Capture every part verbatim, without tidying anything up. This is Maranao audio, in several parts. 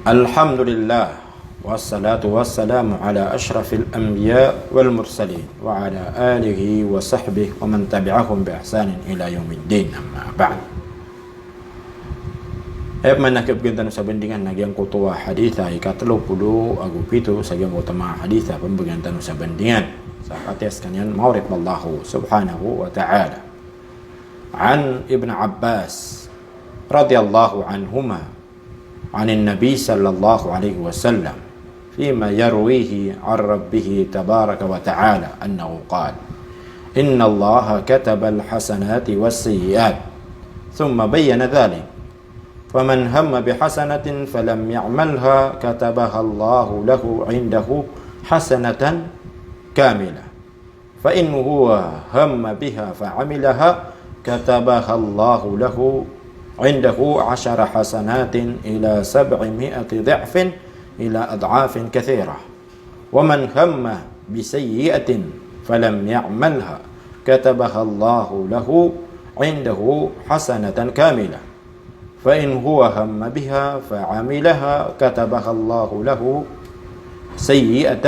Alhamdulillah, wassalatu wassalamu ala ashrafil anbiya wal mursalin, wa ala alihi wa sahbihi wa man tabi'ahum bi ihsanin ila yawmiddin, amma ba'd. Aya pman a kiyabgan tano sa bandingan na giyangkoto a hadith a ikatlo polo ago pito sa giyangkoto a manga hadith a pmbgan tano sa bandingan. Sa kataya skaniyan, manga oripn o Allah subhanahu wa ta'ala. An Ibn Abbas radiyallahu anhuma, عن النبي صلى الله عليه وسلم فيما يرويه عن ربه تبارك وتعالى أنه قال: إن الله كتب الحسنات والسيئات، ثم بين ذلك: فمن هم بحسنة فلم يعملها كتبها الله له عنده حسنة كاملة، فإن هو هم بها فعملها كتبها الله له عنده عشر حسنات إلى سبعمائة ضعف إلى أضعاف كثيرة، ومن هم بسيئة فلم يعملها كتبها الله له عنده حسنة كاملة، فإن هو هم بها فعملها كتبها الله له سيئة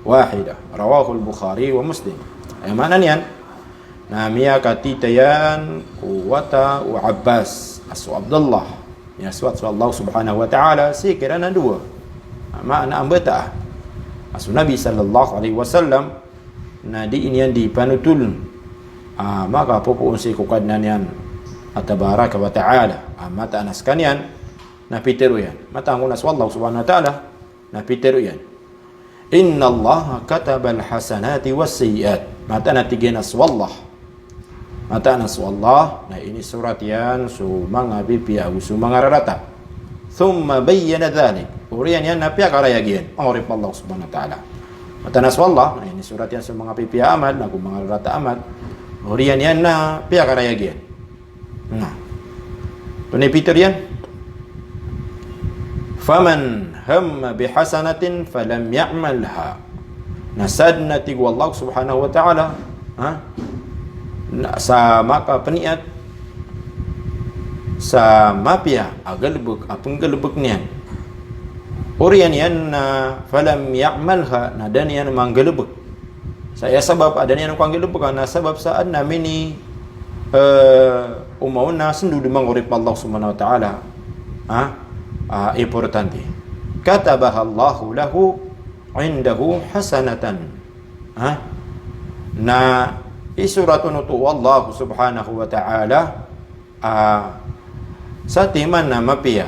واحدة. رواه البخاري ومسلم. Aya maana niyan na miyakatitayan ko wata o Abbas a so Abdullah, miyasoat so Allah subhanahu wa ta'ala sii kiran a dowa a maana a mbata a so Nabi sallallahu alaihi wasallam, na dii niyan dii panotoln a makapopoon sii ko Kadnan iyan a tabaraka wa ta'ala. A mataan a skaniyan na pitharo iyan, mataan ko na so Allah subhanahu wa ta'ala, na pitharo iyan: Innallaha katabal hasanati was sayyi'at. Mataan a tig iyan a so Allah, mataan a so Allah na inisorat iyan so manga pipiya ago so manga rarata. Thumma bayyana dhalik. Oriyan iyan na piyakarayag iyan, manga oripn o Allah subhanahu wa ta'ala. Mataan a so Allah na inisorat iyan so manga pipiya a amal ago manga rarata a amal. Oriyan iyan na piyakarayag iyan. Na, antonaa i pitharo iyan? Faman hamma bihasanatin falam ya'malha. Na sadn a tig o Allah subhanahu wa ta'ala, ha? Na sa makapniyat sa mapiya a galbk a pnggalbk niyan, oriyan iyan na falam ya'malha, na da niyan manggalbk. Sa aya sabap a da niyan kanggalbka na sabap sa adn a mini, eh, omaon a sndod, manga oripn o Allah subhanahu wa ta'ala. Ha? Ah, importante. Katabahallahu lahu indahu hasanatan. Ha? Na isorat on oto o Allah subhanahu wa ta'ala a satiman a mapiya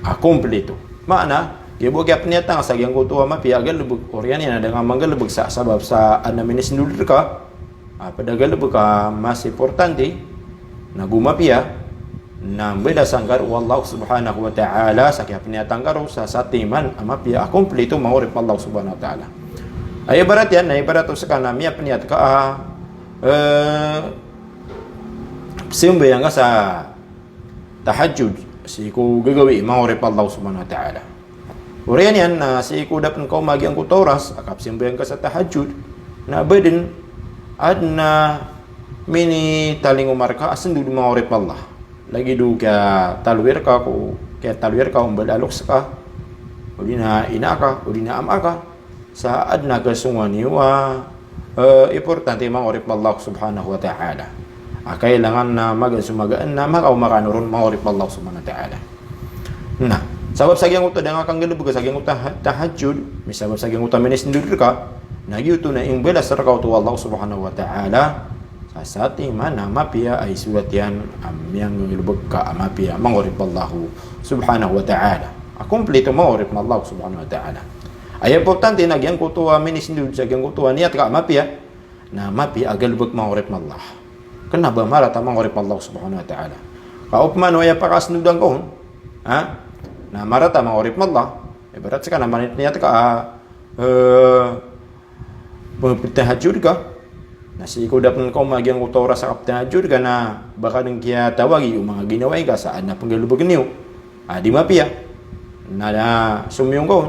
a komplito. Maana, giya bo kiyapniyat angka sa giyangkoto a mapiya a galbk, oriyan iyan na da ngka manggalbk sa sabap sa adn a minisndod rka a pd a galbk a mas importante, na go mapiya, na mbalasan ka roo o Allah subhanahu wa ta'ala sa kiyapniyat angka roo sa satiman a mapiya a komplito, manga oripn o Allah subhanahu wa ta'ala. Aya ibarat iyan na ibarat o ska na miyapniyat ka a, eh, pzambayang ka sa tahajjud sii ko gagawii, manga oripn o Allah subhanahu wa ta'ala. Oriyan iyan na sii ko da pn kaoma giyangkoto a oras a kapzambayang ka sa tahajjud, na badn adn a minitalingoma rka a sndod, manga oripn o Allah. Lagid o kiyatalwi rka ko, kiyatalwi rka o mbala a loks ka, odi na ina ka, odi na ama ka, sa adn a kasongowan iyo a, eh, importante, manga oripn o Allah subhanahu wa ta'ala, a kailangan na magaan so magaan na makaoma kano ron, manga oripn o Allah subhanahu wa ta'ala. Na sabap sa giyangkoto a da ngka kanggalbk sa giyangkoto a ha-, tahajjud, misabap sa giyangkoto a minisndod rka, na giyoto na imbalas rka oto o Allah subhanahu wa ta'ala sa satiman a mapiya a isorat iyan a miyanggalbk ka a mapiya, manga oripn o Allah subhanahu wa ta'ala. A komplito, manga oripn o Allah subhanahu wa ta'ala. Aya importante na giyangkoto a minisndod sa giyangkoto a niyat ka a mapiya, na mapiya a galbk, manga oripn o Allah. Kna ba marata, manga oripn o Allah subhanahu wa ta'ala. Ka opama o aya pakasndodan ka on, ha? Na marata, manga oripn o Allah. Ibarat ska na maniyat-niyat ka a, eh, ptahajjud ka. Na sii ko da pn kaoma giyangkoto a oras a kaptahajjud ka na ba ka dn kiyatawagi o manga ginawai ka sa adn a pnggalbkn iyo a di mapiya. Na, na somiyong ka on,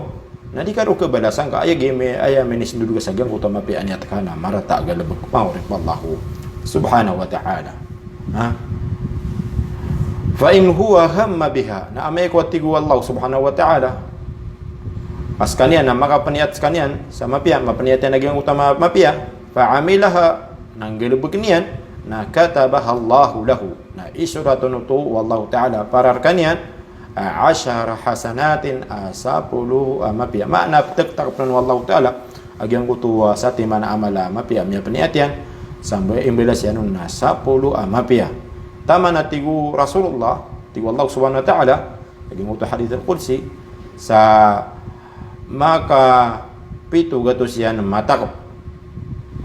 na di ka roo kabalasan ka aya giyangkai a, aya minisndod ka sa giyangkoto a mapiya a niyat ka, na marata a galbk, manga oripn o Allah subhanahu wa ta'ala. Ha? Fa in huwa hamma biha, na amay ko, a tig o Allah subhanahu wa ta'ala, a skaniyan na makapniyat skaniyan sa mapiya, mapniyat iyan a giyangkoto a ma-, mapiya, fa amilaha, na nggalbkn iyan, na katabaha Allahu lahu, na isorat oto o Allah ta'ala para rkaniyan, a, ashara hasanatin, a, sapolo a mapiya. Maana ptagtagpn o Allah ta'ala a giyangkoto a satiman a amal a mapiya a miyapniyat iyan, sa mba-, imbalas iyan on na sapolo a mapiya. Taman a tig o Rasulullah, tig o Allah subhanahu wa ta'ala, a giyangkoto a hadith al-qudsi, sa makapito gatos iyan matakp.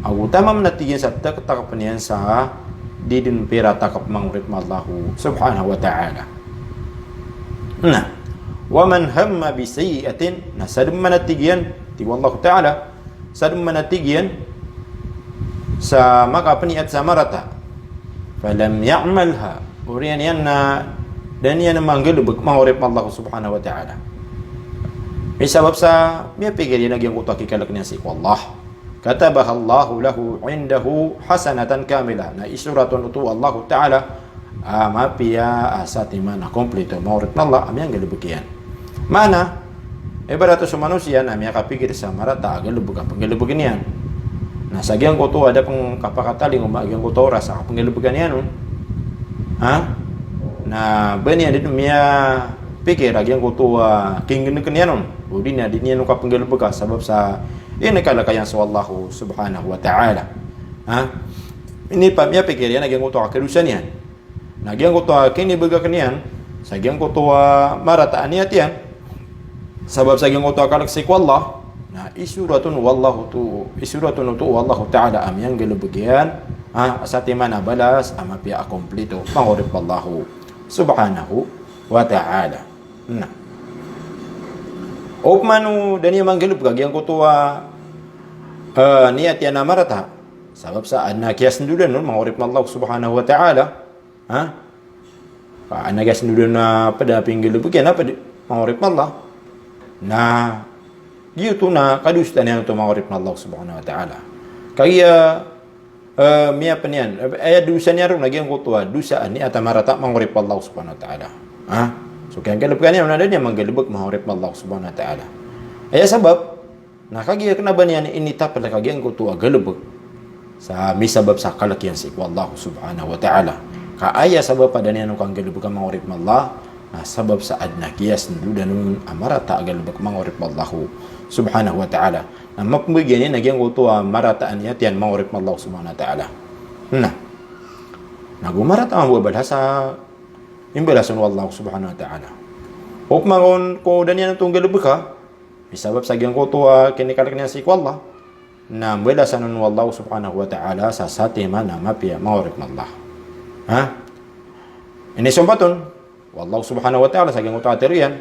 Ago taman a tig iyan sa taktakpn iyan sa di dn pira takp, manga oripn o Allah subhanahu wa ta'ala. Na, wa man hamma bi sayyi'atin, na sadn man a tig iyan, tig o Allah ta'ala, sadn man a tig iyan sa makapniyat sa marata, falam ya'malha, oriyan iyan na da niyan manggalbk, manga oripn o Allah subhanahu wa ta'ala. Misabap sa miyapikir iyan a giyangkoto a kikalk niyan sii ko Allah. Katabaha Allahu lahu indahu hasanatan kamilah. Na isorat oto o Allah ta'ala a mapiya a satiman a komplito, manga oripn o Allah, a miyanggalbk iyan. Maana, ibarat o so manosiya na miyakapikir sa marata a galbk a pnggalbkn iyan. Na sa giyangkoto a da pn kapakatalingoma a giyangkoto a oras a kapnggalbkn iyan on. Ha? Na ba niyan dn miyapikir a giyangkoto a kinggnkn iyan on, odi na di niyan on kapnggalbka sabap sa inikalk iyan so Allah subhanahu wa ta'ala. Ha? Ini pa miyapikir iyan a giyangkoto a kadosa niyan. Na giyangkoto a kinibgakn iyan sa giyangkoto a marata a niyat iyan, sabap sa giyangkoto a kalk sii ko Allah, na isorat on o Allah oto, isorat on oto o Allah ta'ala a miyanggalbk iyan, ha, a satiman a balas a mapiya a komplito, manga oripn o Allah subhanahu wa ta'ala. Na opama o da niyan manggalbk a giyangkoto a, eh, niyat iyan a marata, sabap sa adn a kiyasndodan on, manga oripn o Allah subhanahu wa ta'ala. Ha? Ka adn a kiyasndodan on a pd a pinggalbk iyan a pd, manga oripn o Allah. Na giyoto na kadosa niyan oto, manga oripn o Allah subhanahu wa ta'ala. Kagiya, eh, miyapn iyan, eh, aya dosa niyan ron na giyangkoto a dosa a niyat a marata, manga oripn o Allah subhanahu wa ta'ala. Ha? So kiyanggalbka niyan on na da niyan manggalbk, manga oripn o Allah subhanahu wa ta'ala. Aya sabap, na kagiya kna ba niyan initaplk a giyangkoto a galbk sa misabap sa kalk iyan sii ko Allah subhanahu wa ta'ala. Ka aya sabap a da niyan on kanggalbka, manga oripn o Allah, na sabap sa adn a kiyasndodan on a marata a galbk, manga oripn o Allah subhanahu wa ta'ala. Na mapmbgan iyan a giyangkoto a marata a niyat iyan, manga oripn o Allah subhanahu wa ta'ala. Na, na go marata mambo a balas a imbalas on o Allah subhanahu wa ta'ala. Opama on ko da niyan oto nggalbka, misabap sa giyangkoto a kinikalk niyan sii ko Allah, na mbalasan on o Allah subhanahu wa ta'ala sa satiman a mapiya, manga oripn o Allah. Ha? Inisompat on o Allah subhanahu wa ta'ala sa giyangkoto a tharo iyan,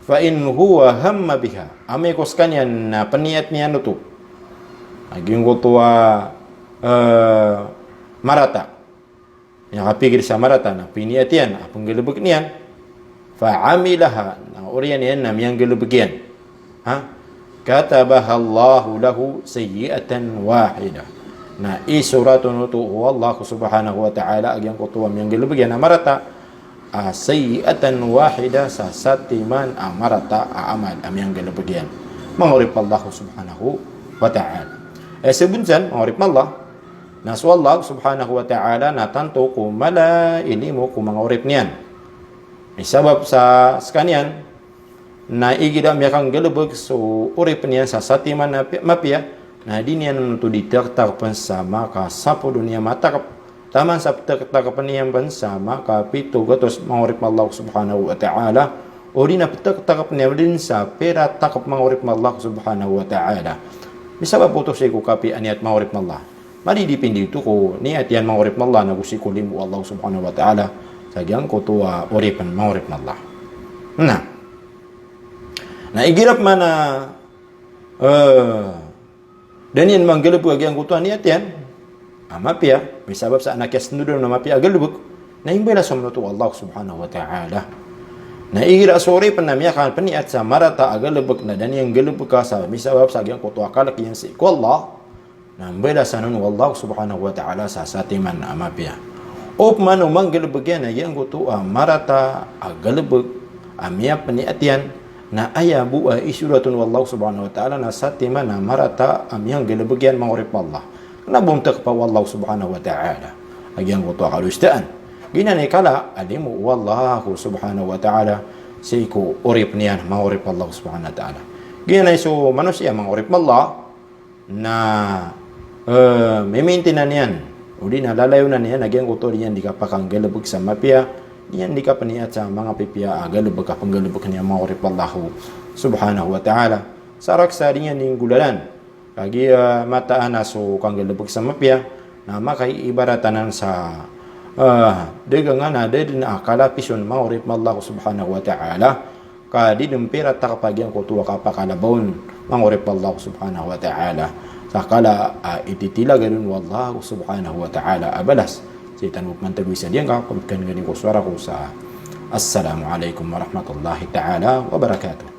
fa in huwa hamma biha, amay ko skaniyan na pniyat niyan oto a giyangkoto a, eh, marata, miyakapikir sa marata na piniyat iyan a pnggalbkn iyan, fa amilaha, na oriyan iyan na miyanggalbk iyan. Ha? Katabaha Allahu lahu sayyi'atan wahidah. Na isorat on oto o Allah subhanahu wa ta'ala a giyangkoto a miyanggalbk iyan a marata a sayyi'atan wahidah, sa satiman a marata a amal a miyanggalbk iyan, manga oripn o Allah subhanahu wa ta'ala. Eh, sabap san, manga oripn o Allah, na so Allah subhanahu wa ta'ala na tanto ko mala i limo ko manga oripn iyan. Misabap sa skaniyan na igira miyakanggalbk so oripn iyan sa satiman a pi-, mapiya, na di niyan oto di taktakpn sa makasapolo niyan matakp, taman sa ptaktakpn iyan pn sa makapito gatos, manga oripn o Allah subhanahu wa ta'ala, odi na ptaktakpn iyan dn sa pira takp, manga oripn o Allah subhanahu wa ta'ala. Misabap oto sii ko kapiya a niyat, manga oripn o Allah. Madidipindi oto ko niyat iyan, manga oripn o Allah, na go sii ko limo o Allah subhanahu wa ta'ala sa giyangkoto a oripn, manga oripn o Allah. Na, na igira pman a, eh, da niyan manggalbk a giyangkoto a niyat iyan a mapiya, misabap sa adn a kiyasndodan on a mapiya a galbk, na imbalas on oto o Allah subhanahu wa ta'ala. Na igira so oripn na miyakapniyat sa marata a galbk na da niyan nggalbka sa misabap sa giyangkoto a kalk iyan sii ko Allah, na mbalasan on o Allah subhanahu wa ta'ala sa satiman a mapiya. Opama o manggalbk iyan a giyangkoto a marata a galbk a miyapniyat iyan, na aya bo a isorat on o Allah subhanahu wa ta'ala na satiman a marata a miyanggalbk iyan, manga oripn o Allah. Kna ba on tkpa o Allah subhanahu wa ta'ala a giyangkoto a kadosaan. Giyanan i kala a limo o Allah subhanahu wa ta'ala sii ko oripn iyan, manga oripn o Allah subhanahu wa ta'ala. Giyanan i so manosiya, manga oripn o Allah, na, eh, mimintinan iyan, odi na lalayonan iyan a giyangkoto a di niyan di kapakanggalbk sa mapiya, di niyan di kapniyat sa manga pipiya a galbk a pnggalbkn iyan, manga oripn o Allah subhanahu wa ta'ala. Sa raksa di niyan di nggolalan kagiya mataan a so kanggalbk sa mapiya, na makaibarat anan sa, eh, dagangan a da dn a kalapis on, manga oripn o Allah subhanahu wa ta'ala, ka di dn pira tkpa giyangkoto a kapakalaba on, manga oripn o Allah subhanahu wa ta'ala. Sa kala a ititilagad on o Allah subhanahu wa ta'ala a balas sii tano pman tagoi sa diyangka. Pmbgan gani ko sowara ko sa, Assalamu alaikum warahmatullahi ta'ala wabarakatuh.